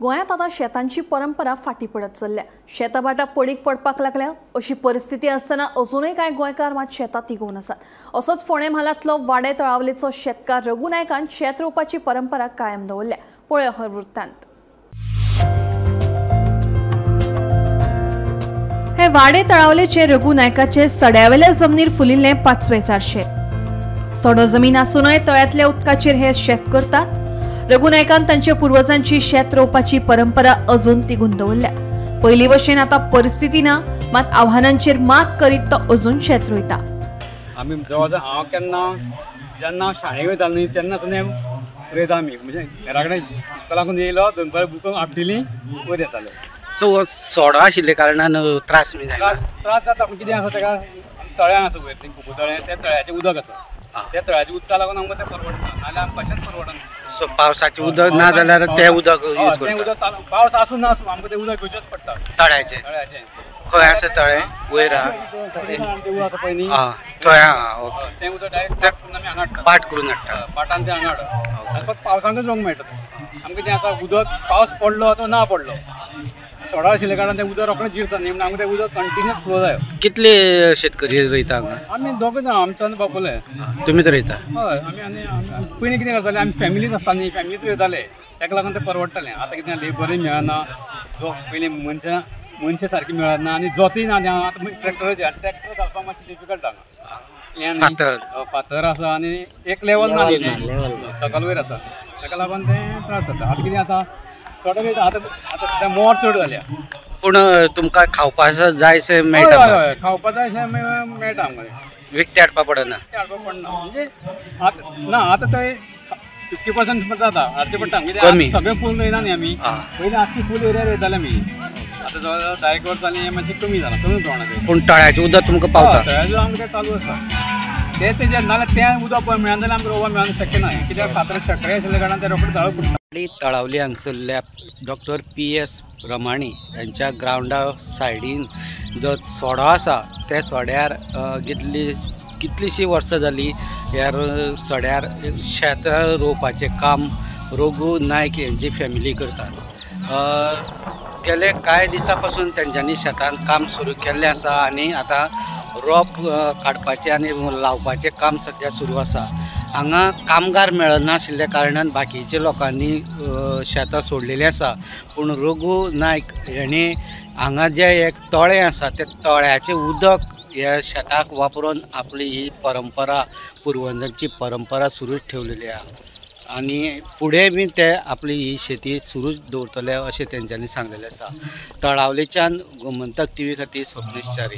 गोंयांत आतां शेतांची परंपरा फाटी पडत चल्ल्या. शेतां भाटां पडीक पडपाक लागल्या. अशी परिस्थिती आसतना अजूनय कांय गोंयकार मात शेतां तिगोवन आसात. असोच फोंडें म्हालांतलो वाडे तळावलेचो शेतकार रघू नायकान शेत रोवपाची परंपरा कायम दवरल्या. पळय हो वृत्तांत. हे वाडे तळावलेचे रघू नायकाचे सड्यावेल्या जमनीर फुलिल्लें पाचवेचार शेत. सडो जमीन आसूनय तळ्यांतल्या उदकाचेर हे शेत करतात. रघू नायकान तांच्या पुर्वजांची शेत रोवपाची परंपरा अजून तिगून दवरल्या. पयलीं भशेन आतां परिस्थिती ना, मात आव्हानांचेर मात करीत तो अजून शेत रोयता. आमी जवळ हांव केन्ना जेन्ना शाळेक वयतालो न्ही तेन्नासून रोयता आमी. म्हणजे घरा कडेन इस्कोलाकून येयलो दनपार बुकां आपटिली वयर येताले. सो सोडो आशिल्ल्या कारणान त्रास बी जायना? त्रास जाता, पूण कितें आसा तेका तळ्यां आसा वयर थंय खुबू तळें, त्या तळ्याचें उदक आसा, त्या तळ्याच्या उदका लागून आमकां तें परवडना, नाजाल्यार आमकां कशेंच परवडना. सो पावसाचें उदक ना जाल्यार तें उदक यूज करता. तें उदक चालू पावस आसूं ना आसूं आमकां तें उदक घेवचेंच पडटा. तळ्याचें? तळ्याचें. खंय आसा तळें? वयर देवूळ आसा पळय न्ही, थंय. आं, ओके. तें उदक डायरेक्ट पाट करून आमी हांगा हाडटा. पाट करून हाडटा. पाटान तें हांगा हाडटा. फक्त पावसांतच रोवंक मेळटा तें. आमकां तें आसा उदक पावस पडलो तो ना पडलो सोडा आशिल्ल्या कारणान तें उदक रोखडें जिरता न्ही, म्हणून आमकां तें उदक कंटिन्युअस फ्लो जाय. कितले शेतकरी रोयता हांगा? आमी दोग जाण, आमचो आनी बापोले. तुमीच रोयता? हय, आमी. आनी पयलीं कितें करताले आमी फॅमिलीच आसता न्ही, फॅमिलीच रोयताले, ताका लागून तें परवडटालें. आतां कितें लेबरय मेळना, जो पयलीं मनशां सारकी मेळना आनी जोतय ना. आतां ट्रॅक्टर ट्रॅक्टर घालपाक मातशें डिफिकल्ट हांगा, फातर आसा आनी एक लेवल ना, सकल वयर आसा, ताका लागून तें त्रास जाता. आतां कितें आसा थोडो वेळ आतां आतां सद्या मोर चड जाल्या. पूण तुमकां खावपा जाय मेळटा? हय, खावपा जाय अशें मेळटा आमकां, विकतें हाडपा पडना. विकतें हाडपा पडना म्हणजे आतां ना, आतां ते 50% जाता हाडचें पडटा. कमी सगळें फूल रोयना न्ही आमी, पयलीं आख्खी फूल एरिया रोयताले आमी. आतां जवळ जवळ 10 वर्स जालीं हें मातशें कमी जालां, कमी प्रमाणांत. पूण तळ्याचें उदक तुमकां पावता? तळ्याचें आमकां तें चालू आसा. तेंच तेजेर नाजाल्यार तें उदक पळय मेळना जाल्यार आमकां रोवपाक मेळना शक्य ना, कित्याक फातर शकरे आशिल्ल्या कारणान तें रोखडें जाळो फुट्टा. तळावली हांगसरल्या डॉक्टर PS Ramani यांच्या ग्रावंडा सायडीन जो सोडो आसा त्या सोड्यार कितलीशीं वर्सां जालीं ह्या सोड्यार शेतां रोवपाचें काम रघू नायक यांची फॅमिली करतात. गेले कांय दिसां पासून तेंच्यांनी शेतान काम सुरू केल्लें आसा आनी आतां रोप काडपाचें आनी लावपाचें काम सद्या सुरू आसा. हांगा कामगार मेळनाशिल्ल्या कारणान बाकीच्या लोकांनी शेतां सोडलेलीं आसा, पूण रघू नायक हेणी हांगा जें एक तळें आसा त्या तळ्याचें उदक ह्या शेताक वापरून आपली ही परंपरा, पुर्वजांची परंपरा सुरूच ठेवलेली आसा आनी फुडें बी ते आपली ही शेती सुरूच दवरतले अशें तेंच्यांनी सांगलेलें आसा. तळावलेच्यान गोमंतक टीव्ही खातीर स्वप्नेश च्यारी.